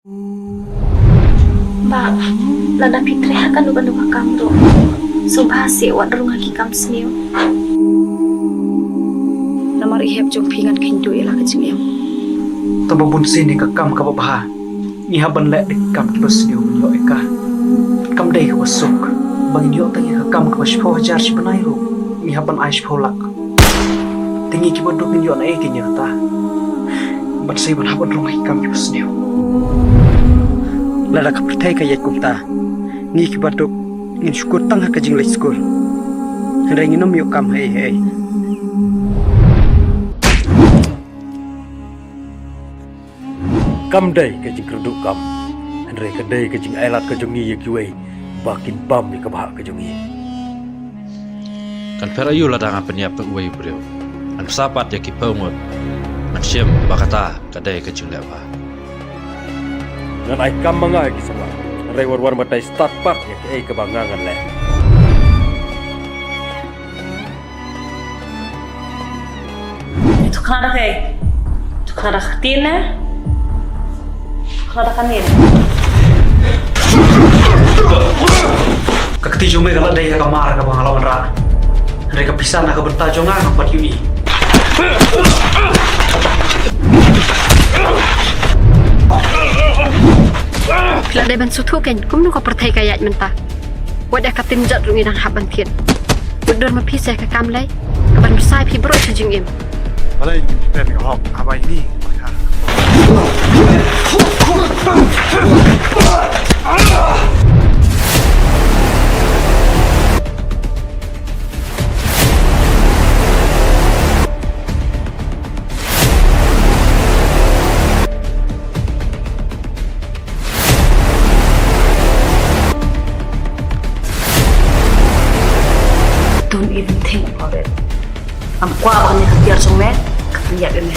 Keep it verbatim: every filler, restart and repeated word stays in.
Bah, lada phi treh ha kano kano ka kam ruh, sngewbha seh wat rung ha ki kam sniew. Namar i hep jong phi ngan kheiñ duh ïa la ka jingim. Tang ba bun sien ïa ka kam kaba bha ngi hap ban leh da ki kam kiba sniew ban ïoh ïa ka. Kam dei kaba suk ba ngin ïoh tang ïa ka kam kaba shiphew hajar shi bnai ruh ngi hap ban ai shiphew lak. Te ngi kiba duk ngin ïoh na ei ka ïa kata? Ban sei ban hap ban rung ha ki kam kiba sniew. Lada ka pyrthei ka ïaid kumta, ngi kiba duk ngin shu kut tang ha ka jingleit skul. Hynrei ngin ym ïoh kam ha ei ha ei. Kam dei ka jingkyrduh kam, hynrei ka dei ka jingailad ka jong ngi ïa kiwei ba kin bam ïa ka bhah ka jong ngi. Kan pher aïu lada ngan pynïap tang uwei u briew? Ngan bsa pat ïa ki phew ngut. Ngan shem ba kata ka dei ka jingleh bha. Ngan ai kam ma nga ïa ki samla, hynrei war war batai stad pat ïa kaei kaba nga ngan leh. To khnang da kaei? To khnang da ka ktien ne? To khnang da kane? Ka kti jong me ka la dei ha ka mar kaba nga la wanrah. Hynrei ka pisa na ka bynta jong nga ngam pat ïohi. Phi la dei ban sngewthuh kein kumno ka pyrthei ka ïaid mynta. Wat ïa ka ktien jot ruh ngi dang hap ban thied. Mutdur ma phi sa ïa ka kam lei kaban bsa ïa phi baroh shi jingim. Balei ngim pynbeit ka hok haba ïa ngi? Don't even think about it. Ngam kwah ba kane ka tiar jong me ka pynïap ïa me.